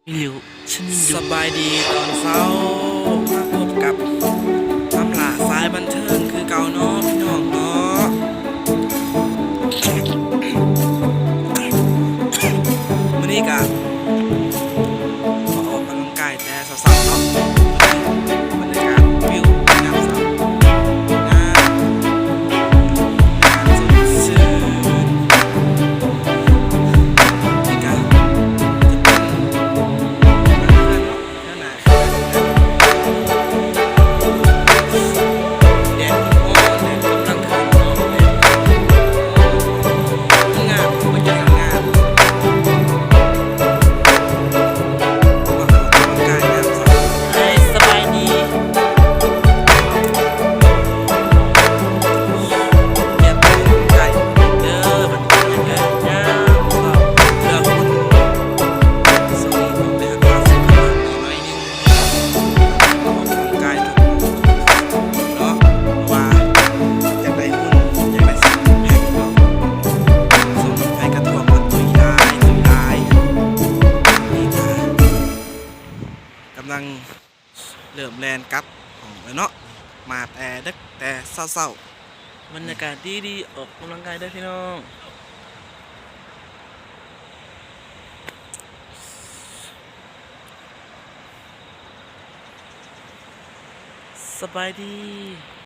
ສະບາຍດີຕອນເຊົ້າ ມາພົບກັບນ້ຳຫຼ້າສາຍບັນເທີງຄືເກົ່າເນາະ ພີ່ນ້ອງເນາະ. ມື້ນີ້ກະມາອອກກຳລັງກາຍແຕ່ເຊົ້າໆເນາະ ບັນຍາກາດວິວຍາມເຊົ້າ ງາມ ງາມສົດຊື່ນ. ນີ້ກະຈະເປັນເຮືອນເນາະ ແຖວໜ້າເຮືອນ ແດດກໍຮ້ອນ ແດດກຳລັງຂຶ້ນເນາະ ແດດກໍຮ້ອນ ງາມ ບັນຍາກາດງາມ. ສະບາຍດີ ກຳລັງ ເລີ່ມແລ່ນກັບຫ້ອງແລ້ວເນາະ ມາແຕ່ເດິກແຕ່ເຊົ້າໆ ບັນຍາກາດດີໆ ອອກກຳລັງກາຍເດີພີ່ນ້ອງ. ສະບາຍດີ.